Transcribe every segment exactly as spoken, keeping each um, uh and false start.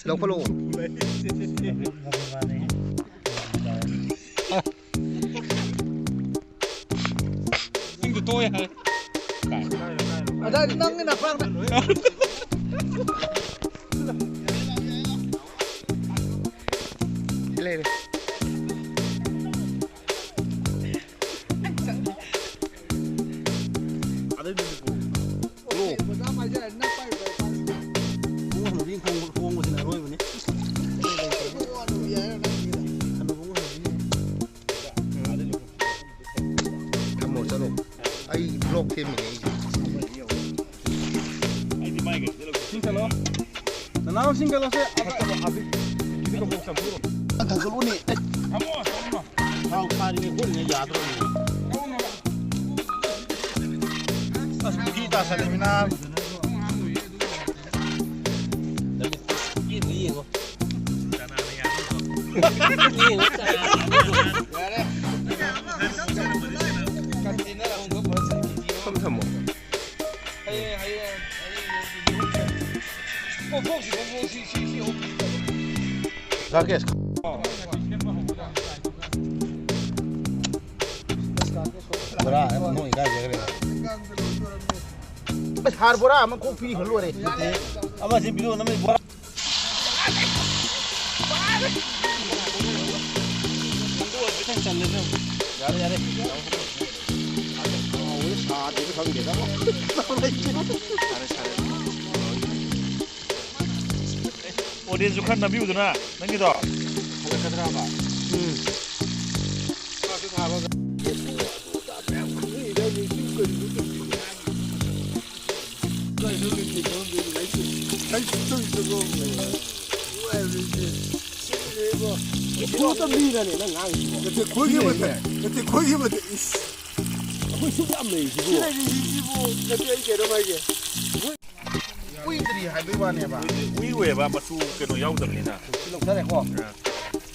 ꯂꯧꯈꯠꯂꯛꯑꯣ꯫ ꯏꯁꯤꯡꯗꯨ ꯇꯣꯛꯑꯦ ꯍꯥꯏ꯫ ꯑꯗ ꯅꯪꯒꯤ ꯅꯄꯥꯛꯇ꯫ ꯁꯤ ꯂꯩꯔꯦ꯫ ꯑꯗꯩꯗꯨꯗꯤ ꯄꯨꯔꯛꯑꯣ꯫ ꯄꯨꯡ ꯑꯍꯨꯝꯗꯤ ꯍꯣꯡ-, ꯍꯣꯡꯕꯁꯤꯅ ꯑꯔꯣꯏꯕꯅꯤ꯫ ꯍꯅꯨꯕ ꯑꯃ ꯍꯅꯨꯕꯤ꯫ ꯊꯝꯃꯣ, ꯆꯠꯂꯣ꯫ ꯑꯩ ꯕ꯭ꯂꯣꯛ ꯁꯦꯝꯃꯤꯅꯦ ꯑꯩꯁꯦ꯫ ꯁꯤꯡ ꯆꯠꯂꯣ꯫ ꯅꯅꯥꯎ ꯁꯤꯡ ꯆꯠꯂꯣꯁꯦ꯫ ꯊꯥꯡꯒꯠꯂꯨꯅꯦ꯫ ꯊꯥꯎ ꯁꯥꯔꯤꯉꯩ ꯈꯣꯠꯂꯤꯉꯩ ꯌꯥꯗ꯭ꯔꯕꯅꯦ꯫ ꯑꯁ, ꯄꯨꯈ꯭ꯔꯤ ꯇꯥꯁꯜꯂꯦꯃꯤꯅ꯫ ꯌꯦꯡꯉꯣ꯫ ꯌꯦꯡꯉꯣ꯫ ꯊꯝ-, ꯊꯝꯃꯣ꯫ ꯍꯌꯦꯡ, ꯍꯌꯦꯡ, ꯍꯌꯦꯡ ꯌꯦꯡꯁꯤ꯫ ꯀꯣꯛꯊꯣꯛꯁꯤ, ꯀꯣꯛꯊꯣꯛꯁꯤ, ꯁꯤ, ꯁꯤ ꯑꯍꯨꯝꯁꯤ ꯇꯧꯔꯣ꯫ ꯔꯥꯀꯦꯁ꯫ ꯕꯣꯔꯥ ꯑꯃ ꯅꯣꯏ ꯀꯥꯏ ꯆꯠꯈ꯭ꯔꯦ? ꯑꯁ, ꯍꯥꯔ ꯕꯣꯔꯥ ꯑꯃ ꯀꯣꯛ ꯄꯤꯈ꯭ꯔ ꯂꯣꯏꯔꯦ꯫ ꯅꯠꯇꯦ, ꯑꯃꯁꯤ ꯄꯤꯔꯛꯑꯣ, ꯅꯃꯤ ꯕꯣꯔꯥ꯫ ꯌꯥꯔꯦ, ꯌꯥꯔꯦ꯫ ꯁꯥꯗꯦꯕ ꯈꯪꯗꯦꯗ꯫ ꯐꯔꯦ, ꯐꯔꯦ꯫ ꯑꯣꯗꯤꯌꯦꯟꯁꯁꯨ ꯈꯔ ꯅꯝꯕꯤꯌꯨꯗꯅ ꯅꯪꯒꯤꯗꯣ꯫ ꯍꯜꯂꯛꯀꯗ꯭ꯔꯕ? ꯎꯝ꯫ ꯆꯥꯛꯁꯨ ꯊꯥꯔꯣ꯫ ꯎꯐꯨꯗ ꯃꯤꯔꯅꯦ ꯅꯪ ꯉꯥꯡꯉꯤꯁꯤꯕꯣ? ꯅꯠꯇꯦ, ꯈꯣꯏꯒꯤ ꯃꯊꯛ, ꯅꯠꯇꯦ, ꯈꯣꯏꯒꯤ ꯃꯊꯛ, ꯏꯁ꯫ ꯑꯩꯈꯣꯏ ꯁꯨꯛ ꯌꯥꯝ ꯂꯩꯔꯤꯁꯤꯕꯨ꯫ ꯁꯤ ꯂꯩꯔꯤꯁꯤꯕꯨ, ꯅꯠꯇꯦ, ꯑꯩ ꯀꯩꯅꯣꯝ ꯍꯥꯏꯒꯦ꯫ ꯀꯨꯏꯗ꯭ꯔꯤ ꯍꯥꯏꯕꯩ ꯋꯥꯅꯦꯕ꯫ ꯎꯏꯔꯣꯏꯕ, ꯃꯆꯨ ꯀꯩꯅꯣ ꯌꯥꯎꯗꯕꯅꯤꯅ꯫ ꯁꯤ ꯂꯧꯊꯔꯦꯀꯣ꯫ ꯑꯥ꯫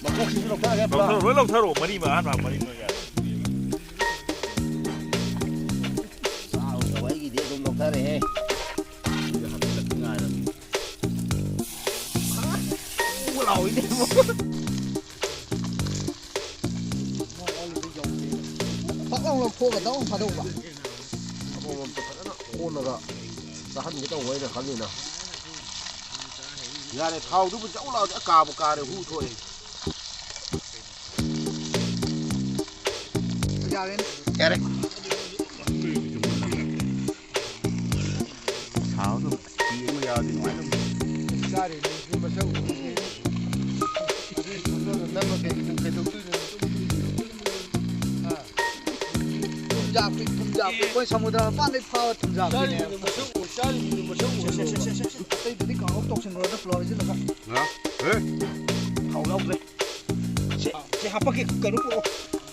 ꯃꯀꯣꯛꯁꯤꯁꯨ ꯂꯧꯊꯔꯒꯦ ꯄꯨꯔꯥ꯫ ꯂꯧꯊꯔꯣ, ꯂꯣꯏ ꯂꯧꯊꯔꯣ, ꯃꯔꯤ ꯃꯉꯥ, ꯃꯔꯤ ꯃꯉꯥ ꯌꯥꯔꯦ꯫ ꯆꯥꯔꯨꯗꯕ ꯑꯩꯒꯤꯗꯤ ꯑꯗꯨꯝ ꯂꯧꯊꯔꯦꯍꯦ꯫ ꯁꯤꯗ ꯍꯥꯞꯆꯤꯜꯂꯛꯇ ꯉꯥꯏꯔꯕꯅꯤ꯫ ꯐꯛ ꯂꯥꯎ ꯂꯧꯊꯣꯛꯑꯒ ꯗꯛ ꯂꯥꯎ ꯐꯥꯗꯧꯕ꯫ ꯑꯃꯃꯝꯇ ꯐꯖꯅ ꯑꯣꯜꯂꯒ ꯆꯥꯍꯟꯒꯦ ꯇꯧꯕ ꯑꯩꯅ ꯈꯜꯂꯤꯅ꯫ ꯌꯥꯔꯦ, ꯊꯥꯎꯗꯨꯕꯨ ꯖꯧ ꯂꯥꯎꯗꯤ ꯀꯥꯕꯨ ꯀꯥꯔꯦ, ꯍꯨ ꯊꯣꯛꯑꯦ꯫ ꯌꯥꯔꯦꯅꯦ꯫ ꯌꯥꯔꯦ꯫ ꯁꯥꯎ ꯑꯗꯨꯝ ꯌꯦꯡꯕ ꯌꯥꯔꯗꯤ ꯅꯨꯡꯉꯥꯏꯗꯧꯅꯤ꯫ ꯆꯥꯔꯤꯅꯤ, ꯃꯁꯛ ꯎꯗ꯭ꯔꯤ꯫ ꯑꯗꯨ ꯅꯝꯃ ꯀꯩ-, ꯀꯩꯗꯧꯗꯣꯏꯅꯣ? ꯍꯥ? ꯊꯨꯝꯖꯥꯛꯄꯤ, ꯊꯨꯝꯖꯥꯛꯄꯤ꯫ ꯑꯩꯈꯣꯏ ꯁꯃꯨꯗ꯭ꯔ ꯃꯄꯥꯟꯗꯩ ꯐꯥꯕ ꯊꯨꯝꯖꯥꯛꯄꯤꯅꯦ꯫ ꯆꯥꯔꯤꯅꯤ, ꯃꯁꯛ ꯎ-, ꯆꯥꯔꯤꯅꯤ, ꯃꯁꯛ ꯎ-, ꯁꯦ, ꯁꯦ, ꯁꯦ, ꯁꯦ, ꯁꯦ꯫ ꯑꯇꯩꯗꯨꯗꯤ ꯀꯥꯡꯍꯧ ꯇꯧꯁꯤꯟꯈ꯭ꯔꯣꯗ, ꯐ꯭ꯂꯣꯔ ꯍꯩꯖꯤꯜꯂꯒ꯫ ꯍꯥ? ꯍꯦ? ꯊꯥꯎ ꯌꯥꯎꯗ꯭ꯔꯦ꯫ ꯁꯤ, ꯁꯤ ꯍꯥꯞꯄꯛꯀꯦ, ꯀꯩꯅꯣ ꯄꯨꯔꯛꯑꯣ꯫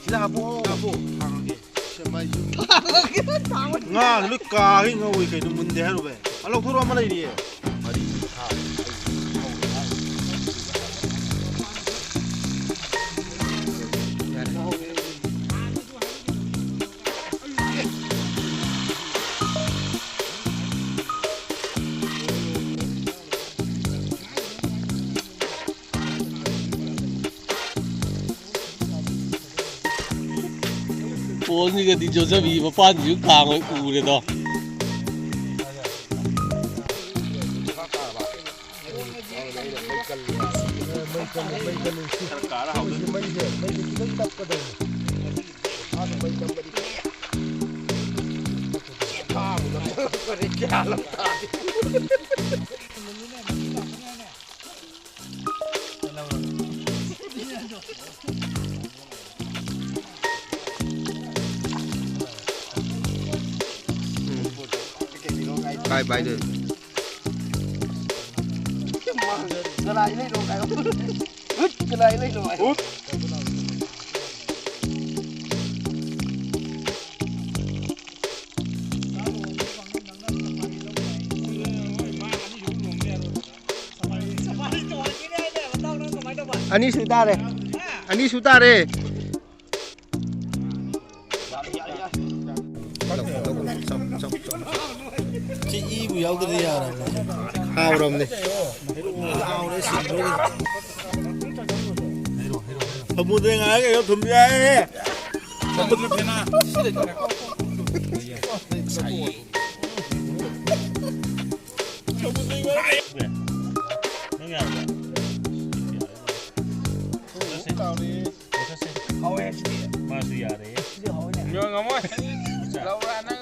ꯁꯤꯗ ꯍꯥꯞꯄꯛꯑꯣ꯫ ꯍꯥꯞꯄꯛꯑꯣ, ꯍꯥꯡꯉꯒꯦ꯫ ꯁꯦ, ꯃꯩꯁꯨ꯫ ꯉꯥꯁꯨ ꯂꯣꯏ ꯀꯥꯒꯩ ꯉꯧꯏ ꯀꯩꯅꯣ, ꯃꯨꯟꯗꯦ ꯍꯥꯏꯔꯨꯕ꯫ ꯑ, ꯂꯧꯊꯣꯔꯛꯑꯣ, ꯑꯃ ꯂꯩꯔꯤꯌꯦ꯫ ꯃꯔꯤ ꯊꯥ꯫ ꯄꯣꯟꯁꯤꯒꯗꯤ ꯖꯣꯖꯕꯤ ꯃꯄꯥꯟꯁꯤꯁꯨ ꯈꯥꯡꯉꯣꯏ ꯎꯔꯦꯗꯣ꯫ ꯀꯥꯏ ꯄꯥꯏꯗꯣꯏ? ꯀꯅꯥꯏ ꯂꯩꯅꯣ ꯀꯥꯏ? ꯍꯨꯠ, ꯀꯅꯥꯏ ꯂꯩꯅꯣ ꯍꯥꯏ? ꯍꯨꯠ꯫ ꯑꯅꯤ ꯁꯨ ꯇꯥꯔꯦ꯫ ꯑꯅꯤ ꯁꯨ ꯇꯥꯔꯦ꯫ ꯁꯤ ꯏꯕꯨ ꯌꯥꯎꯗ꯭ꯔꯗꯤ ꯌꯥꯔꯕꯅꯦ꯫ ꯍꯥꯎꯔꯕꯅꯦ꯫ ꯍꯥꯎꯔꯦ, ꯁꯤꯟꯗ꯭ꯔꯣ꯫ ꯁꯃꯨꯗ꯭ꯔ ꯉꯥꯒ ꯀꯩꯅꯣ ꯊꯨꯝꯕ ꯌꯥꯏꯍꯦ꯫ ꯅꯪ ꯌꯥꯔꯕ? ꯆꯠꯁꯦ꯫ ꯆꯠꯁꯦ꯫ ꯃꯥꯁꯨ ꯌꯥꯔꯦ꯫ ꯉꯝꯃꯣꯏ꯫ ꯂꯧꯔꯥ ꯅꯪ?